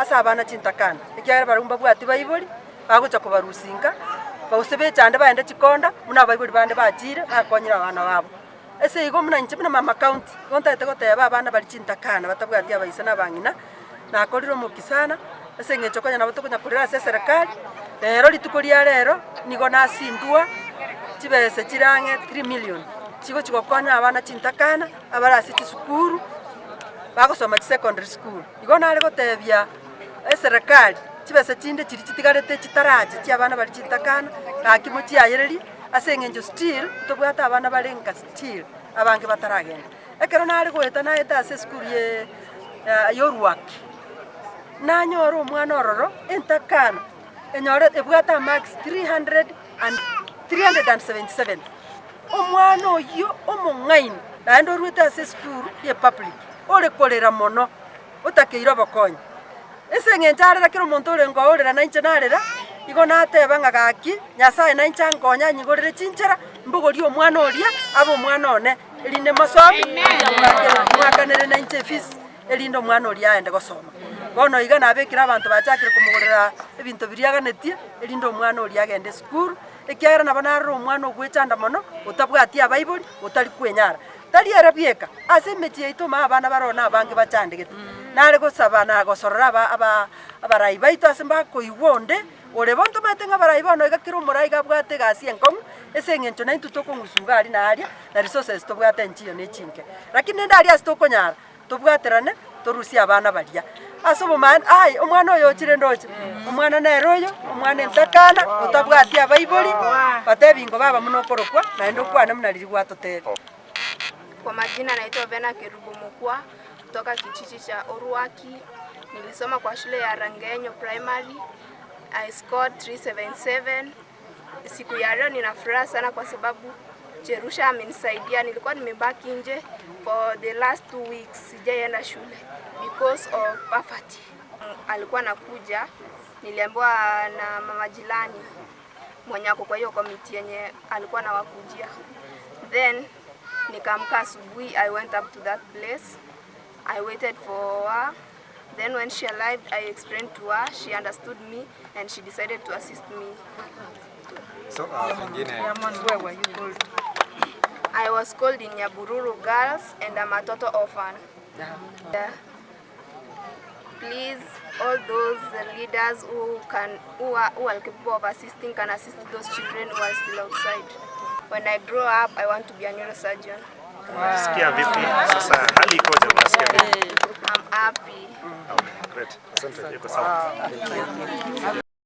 ase abana chintakana, ekiagera barabwo mbabwati baibori, bagocha kobarusia inka, gose bechande bagende chikonda, buna abaibori bande bachire bakonyire abana babo. Ase igo buna inche buna mama county, igo ntagete goteba abana baria chintakana batabwati abaise na abang'ina, nakorire omokia sana, ase eng'encho konya nabo tokonya korera ase eserekari, rero rituko ria rero, nigo nasindwa chibesa chire ang'e 3 million, chigochi gokonya abana chintakana, abare ase chisukuru, bagosoma chisecondary school. Igo nare gotebia eserekari, chibesa chinde chiria chitigarete chitarache chia abana baria chintakana, gaki mochiayererie, ase eng'encho still ntobwate abana bare nka still abange bataragenda. Ekero nare goeta naete ase esukuru ye ya Orwaki, nanyora omwana ororo entakana enyore ebwate amarks 300 and 377, omwana oyio omong'aini naende orwete ase esukuru ya epublic, ore korera mono, otakeire obokonyi. Ase eng'encho arera kera omonto orenge oorera nainche narera, igo nateba ng'a gaki, Nyasaye nainche ankonye anyigorere chinchera, mbogorie omwana oria abe omwana one, erinde mosome, mwakanere nainche efees, erinde omwana oria aende gosoma. Bono iga nabekire abanto bachakire komogorera ebinto biria aganetie, erinde omwana oria agende esukuru, ekiagera nabo narora omwana ogwechanda mono, otabwati abaibori, otari kwenyara. Tari ere bieka, ase emechie yaito omanye abana baroo na abange bachandegete, nare gosaba na gosorora aba aba abarai baito ase mbakoigwa onde ore bo. Ntomanyete ng'a abarai bono iga kera omorai iga abwate egasi enkong'u, ase eng'encho naintwe tokong'usu iga aria na aria, na resources tobwate nchiyo na echinke. Lakini rende aria ase tokonyara, tobwaterane torusie abana baria ase obomaene aye omwana oyo ochire ndoche, omwana nere oyo, omwana entakana, otabwati abaibori, batebi ingo baba buna okorokwa naende okwane buna riria gwatotebia. Kwa majina naitwa Bena Kerubo Mokua kutoka kijiji cha Orwaki. Nilisoma kwa shule ya Rangenyo Primary. I scored 377. Siku ya leo nina furaha sana kwa sababu Jerusha amenisaidia. Nilikuwa nimebaki nje for the last 2 weeks, sijaenda shule because of poverty. Alikuwa anakuja, niliambiwa na mama jirani mwenye ako kwa hiyo committee yenye alikuwa anawakujia. Then nikaamka asubuhi, I went up to that place. I waited for her. Then when she arrived, I explained to her. She understood me and she decided to assist me. So pengine I was schooled in Nyabururu Girls and I'm a total orphan. Yeah. Please, all those leaders who can, who are capable of assisting, can assist those children who are still outside. When I grow up, I want to be a neurosurgeon. Unasikia vipi sasa? Hali ikoje? Unasikia vipi? I'm happy. Okay, great. Asante. Iko sawa.